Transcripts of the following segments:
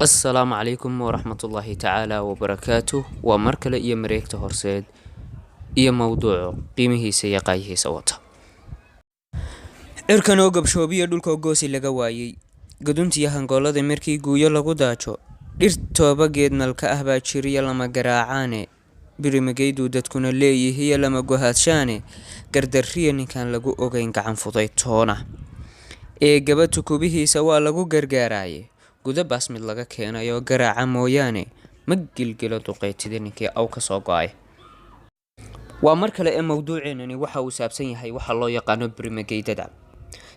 Assalaamu calaykum waraxmatullaahi tacaala wabarakaatuh. Waa mar kale iyo Mareegta Horseed iyo mowduuc qiimihiisa iyo qaayihiisa wata. Cirkan oo gabshoobiya, dhulkoo goosi laga waayey, gaduntiyo hangoolada markii guuyo lagu daajo, dhir tooba geed nalka ah baa jiriya lama garaacaane, birimageyduu dadkuna leeyihiyo lama gohaadshaane, gardarriya ninkaan lagu ogeyn gacan fudayd toona ee gaba tukubihiisa waa lagu gargaaraaye, gudabaas mid laga keenayoo garaaca mooyaane ma gilgilo duqeytida ninkii aw ka soo go-ay. Waa mar kale ee mowduuceenani waxa uu saabsan yahay waxaa loo yaqaano birimageydada.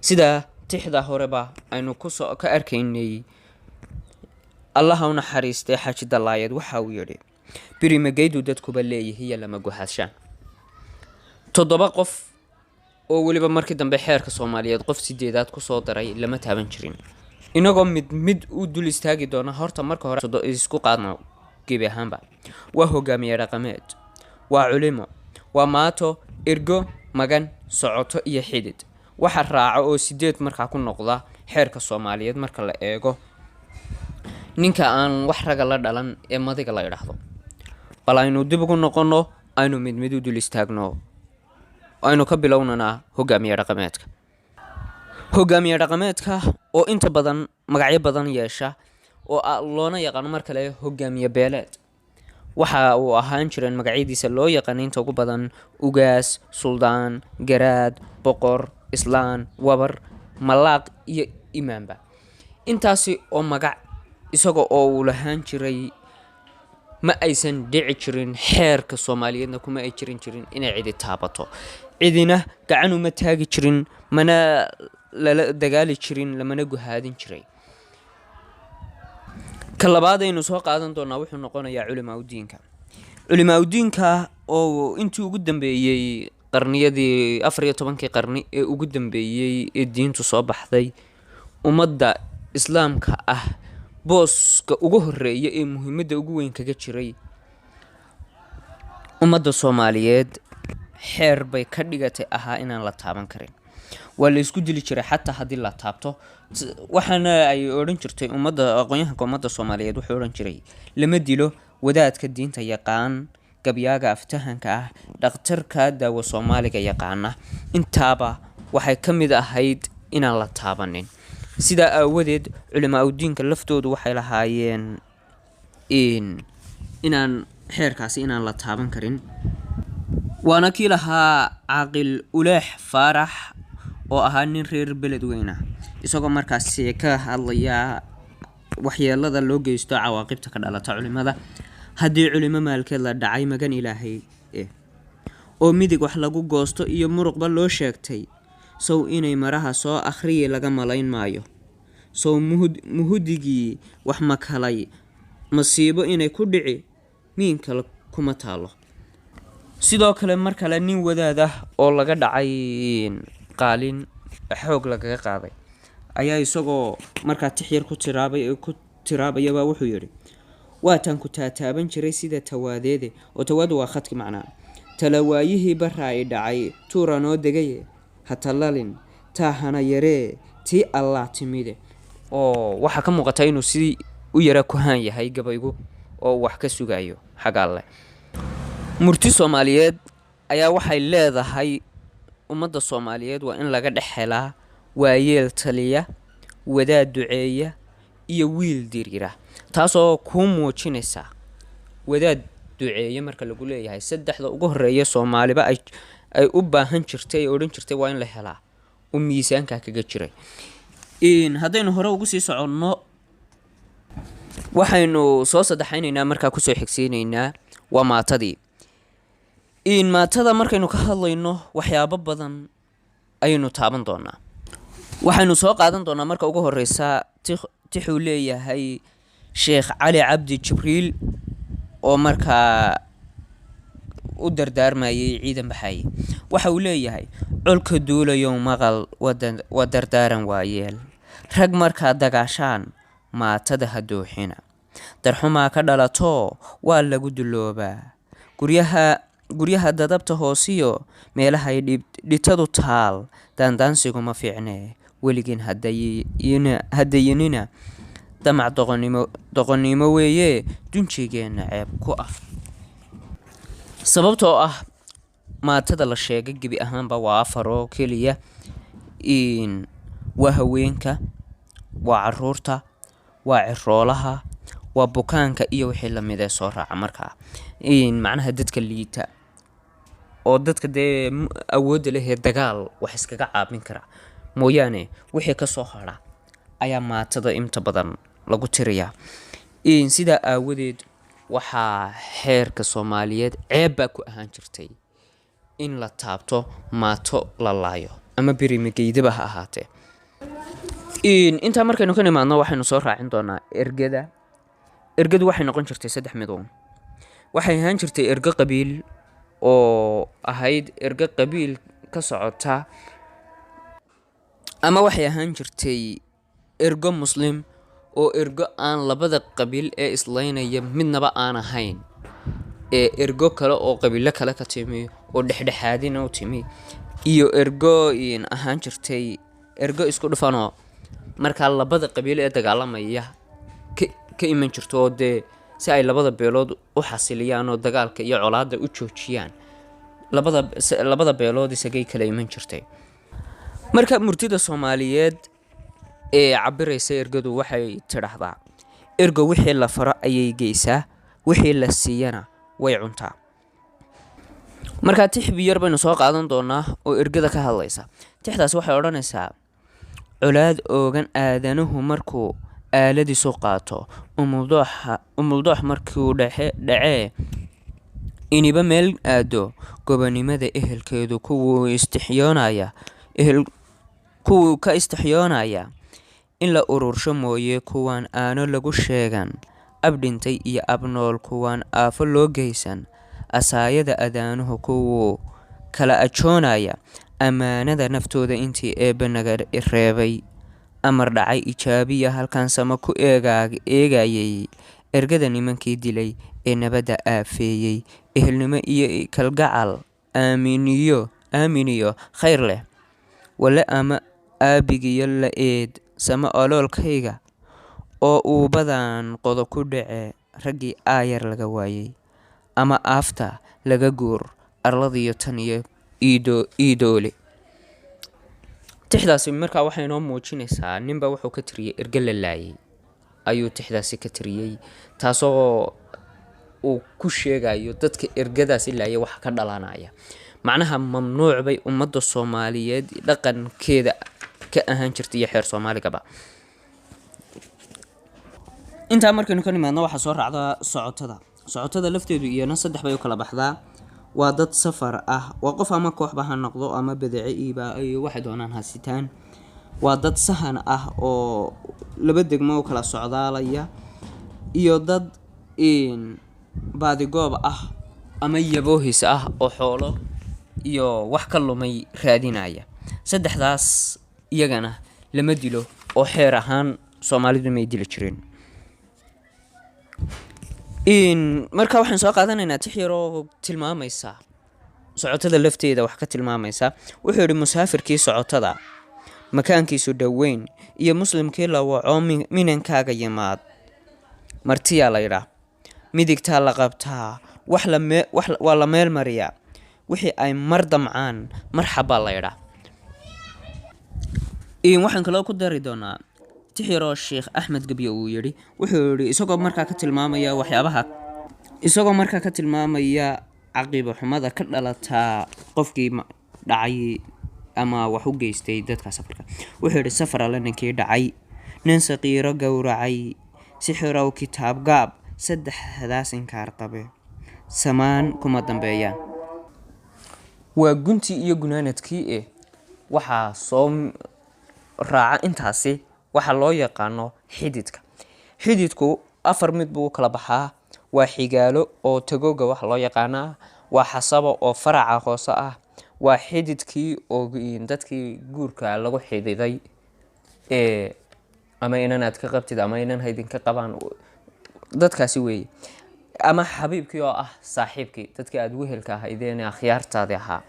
Sida tixda horeba aynu kusoo ka arkaynay, Allaha u naxariistay Xaaji Dallaayad waxa uu yidhi: "Birimageydu dadkuba leeyihiyo lama guhaadshaan." Toddoba qof oo weliba markii dambe xeerka Soomaaliyeed qof sideedaad kusoo daray lama taaban jirin. Inagoo mid mid u dul istaagi doona, horta marka hore isku qaadno gebi ahaanba: waa hogaamiye dhaqameed, waa culimo, waa maato, ergo, magan, socoto iyo xidid. Waxa raaca oo sideed markaa ku noqda xeerka Soomaaliyeed marka la eego ninka aan wax raga la dhalan ee madiga la idhaahdo. Bal aynu dib ugu noqonno, aynu mid mid u dul istaagno. Aynu ka bilownanaa hogaamiye dhaqameedka. Hogaamiye dhaqameedka oo inta badan magacyo badan yeesha oo loona yaqaano mar kale hogaamiye beeleed, waxa uu ahaan jireen magacyadiisa loo yaqaano inta ugu badan ugaas, suldaan, garaad, boqor, islaan, wabar, malaaq iyo imaamba. Intaasi oo magac isaga oo uu lahaan jiray ma aysan dhici jirin, xeerka Soomaaliyeedna kuma ay jirin jirin inay cidi taabato. Cidina gacan uma taagi jirin, mana lala dagaali jirin, lamana guhaadin jiray. Ka labaad aynu soo qaadan doonaa wuxuu noqonayaa culimaa udiinka. Culimaa udiinka oo intii ugu dambeeyey qarniyadii 14-kii qarni ee ugu dambeeyey ee diintu soo baxday ummadda Islaamka ah booska ugu horeeya ee muhiimadda ugu weyn kaga jiray ummadda Soomaaliyeed, xeer bay ka dhigatay ahaa inaan la taaban karin. Waa la isku dili jiray xataa haddii la taabto. Waxaana ay odhan jirtay ummadda, aqoon-yahanka ummadda Soomaaliyeed wuxuu odhan jiray: "Lama dilo wadaadka diinta yaqaan, gabyaaga aftahanka ah, dhakhtarka daawo Soomaaliga yaqaana." Intaaba waxay ka mid ahayd inaan la taabanin. Sidaa aawadeed culimaa udiinka laftoodu waxay lahaayeen inaan xeerkaasi inaan la taaban karin. Waana kii lahaa Caaqil Uleex Faarax oo ahaa nin reer Beledweyne ah, isagoo markaasi ka hadlaya waxyeelada loo geysto, cawaaqibta ka dhalata culimada: "Haddii culimo maalkeed la dhacay, magan Ilaahay eh, oo midig wax lagu goosto iyo muruqba loo sheegtay, sow inay maraha soo akhriyi laga malayn maayo? Sow muhudigii wax makalay masiibo inay ku dhici miin kale kuma taalo?" Sidoo kale mar kale nin wadaad ah oo laga dhacay qaalin, xoog lagaga qaaday, ayaa isagoo markaa tix yar ku tiraabay ku tiraabayabaa wuxuu yidhi: "Waataan ku taataaban jiray sida tawaadeede." Oo tawaadu waa khadki macnaa. "Talawaayihii baraa i dhacay, tuuranoo degaye, ha talalin taahana yaree, tii Allah timide." Oo waxaa ka muuqata inuu si u yara kuhaan yahay gabaygu oo uu wax ka sugayo xagga Alle. Murti Soomaaliyeed ayaa waxay leedahay: ummadda Soomaaliyeed waa in laga dhex helaa waayeel taliya, wadaad duceeya iyo wiil diriira. Taasoo kuu muujinaysa wadaad duceeye marka lagu leeyahay, saddexda ugu horeeya Soomaaliba ay u baahan jirtay, ay odhan jirtay waa in la helaa, uu miisaanka kaga jiray. Haddaynu hore ugu sii soconno, waxaynu soo saddexaynaynaa, markaa kusoo xigsiinaynaa, waa maatadii. Maatada markaynu ka hadlayno waxyaabo badan ayaynu taaban doonaa. Waxaynu soo qaadan doonaa marka ugu horeysa tixuu leeyahay Sheekh Cali Cabdi Jibriil oo markaa u dardaarmayay ciidan baxaye. Waxa uu leeyahay: "Colka duulayow maqal, waa dardaaran waayeel. Rag markaad dagaashaan maatada ha dooxina, darxumaa ka dhalatoo waa lagu duloobaa. Guryaha dadabta hoosiyo meelahay dhitadu taal daandaansigu ma fiicne, weligiin hadayinina. Damac doqonnimo doqonnimo weeye, dunjigeenna ceeb ku ah. Sababtoo ah maatada la sheegay gebi ahaanba waa afar oo keliya: waa haweenka, waa caruurta, waa ciroolaha, waa bukaanka iyo wixii lamid ee soo raaca. Markaa macnaha dadka liita oo dadka dee awoodda lehee dagaal wax iskaga caabin kara mooyaane, wixii kasoo hara ayaa maatada inta badan lagu tiriyaa. Sidaa aawadeed waxaa xeerka Soomaaliyeed ceeb baa ku ahaan jirtay in la taabto maato la laayo ama birimageydaba ha ahaatee. Intaa markaynu ka nimaadno, waxaynu soo raacin doonaa ergada. Ergadu waxay noqon jirtay saddex midoon. Waxay ahaan jirtay ergo qabiil oo ahayd ergo qabiil ka socota, ama waxay ahaan jirtay ergo muslim oo ergo aan labada qabiil ee islaynaya midnaba aan ahayn, ee ergo kale oo qabiilo kale ka timi oo dhexdhexaadina u timi, iyo ergo ahaan jirtay ergo isku dhufanoo markaa labada qabiil ee dagaalamaya ka iman jirto, oo dee si ay labada beelood u xasiliyaan oo dagaalka iyo colaadda u joojiyaan labada beelood isagay kala iman jirtay. Marka murtida Soomaaliyeed ee cabiraysa ergadu waxay tidhaahdaa: ergo wixii la faro ayay geysaa, wixii la siiyana way cuntaa. Markaa tix yar baynu soo qaadan doonaa oo ergada ka hadlaysa. Tixdaas waxay odhanaysaa: colaad oogan aadanuhu markuu aaladiisu qaato, umuldoox markuu dhexe dhacee iniba meel aado, gobonimada ehelkeedu kuwuu istixyoonaya, ehel kuwuu ka istixyoonaya in la urursho mooye, kuwaan aano lagu sheegan ab dhintay iyo ab nool, kuwaan aafo loo geysan asaayada adaanuhu, kuwuu kala ajoonaya ammaanada naftooda intii Eebbe naga reebay, amar dhacay ijaabiya halkan sama ku eegayay, ergada nimankii dilay ee nabadda aafeeyey, ehelnimo iyo kalgacal aaminiyo aaminiyo khayr leh, wale ama aabigiyo la eed sama oloolkayga oo uu badan qodo ku dhace, raggii aayar laga waayey ama aafta laga guur arladiyo tan iyo iidoole. Tixdaasi markaa waxay inoo muujinaysaa ninba wuxuu ka tiriyey erge la laayay ayuu tixdaasi ka tiriyey, taasoo uu ku sheegayo dadka ergadaasi laayay waxa ka dhalanaya. Macnaha mamnuuc bay ummadda Soomaaliyeed dhaqankeeda ka ahaan jirtay iyo xeer Soomaaligaba. Intaa markaynu ka nimaadno, waxaa soo raacda socotada. Socotada lafteedu iyana saddex bay u kala baxdaa. Waa dad safar ah, waa qof ama kooxba ha noqdo ama badeece iiba iyo waxay doonaan ha sitaan. Waa dad sahan ah oo laba degmo u kala socdaalaya, iyo dad baadigoob ah ama yaboohis ah oo xoolo iyo wax ka lumay raadinaya. Saddexdaas iyagana lama dilo oo xeer ahaan Soomaalidu may dili jireen. Marka waxaan soo qaadanaynaa tix yar oo tilmaamaysa socotada lafteeda wax ka tilmaamaysa. Wuxuu yidhi: musaafirkii socotada makaankiisu dhoweyn iyo muslimkii la waco minankaaga yimaad, martiyaa la yidhaa, midigtaa la qabtaa, wax la mee wax waa la meel mariyaa, wixii ay mar damcaan marxabbaa la yidhaa. Waxaan kaloo ku dari doonaa tix yaroo Sheekh Axmed Gebyo uu yidhi. Wuxuu yidhi, isagoo markaa ka tilmaamaya waxyaabaha, isagoo markaa ka tilmaamaya caqiibo xumada ka dhalataa qofkii dhacay ama wax u geystay dadka safarka, wuxuu yidhi: safar alle ninkii dhacay, nin saqiiro gowracay, sixirow kitaab gaab, saddexdaas inkaar qabe samaan kuma dambeeyaan. Waa guntii iyo gunaanadkii. Waxaa soo raaca intaasi waxaa loo yaqaano xididka. Xididku afar mid buu u kala baxaa: waa xigaalo oo tagooga waxa loo yaqaanaa, waa xasabo oo faraca hoose ah, waa xididkii oo dadkii guurka lagu xididay ee ama inan aad ka qabtid ama inan haydinka qabaan, dadkaasi weeye, ama xabiibkii oo ah saaxiibkii, dadkii aada wehelka ahaydeen ee akhyaartaadii ahaa.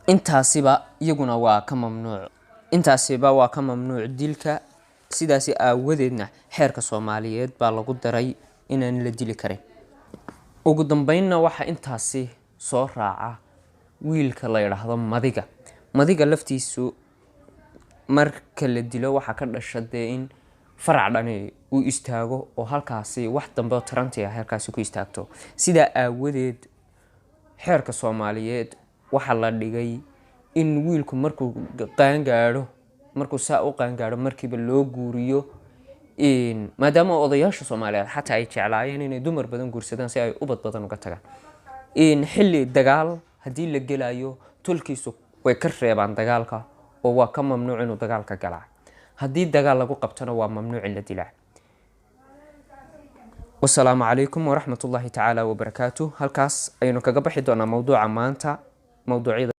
Intaasiba iyaguna waa ka mamnuuc, intaasiba waa ka mamnuuc dilka. Sidaasi aawadeedna xeerka Soomaaliyeed baa lagu daray inaan la dili karin. Ugu dambeynna waxaa intaasi soo raaca wiilka la yidhaahdo madiga. Madiga laftiisu marka la dilo waxaa ka dhasha dee in farac dhani uu istaago oo halkaasi wax dambe oo taranti ah halkaasi ku istaagto. Sidaa aawadeed xeerka Soomaaliyeed waxaa la dhigay in wiilku markuu qaangaadho, markuu saa u qaangaadho, markiiba loo guuriyo, maadaama odayaasha Soomaaliyeed xataa ay jeclaayeen inay dumar badan guursadaan si ay ubad badan uga tagaan. Xilli dagaal haddii la gelayo, tolkiisu way ka reebaan dagaalka oo waa ka mamnuuc inuu dagaalka galaa. Haddii dagaal lagu qabtona waa mamnuuc in la dilaa. Wasalaamu calaykum waraxmat ullaahi tacaala wabarakaatu. Halkaas ayaynu kaga baxi doonaa mowduuca maanta, mowduucyada.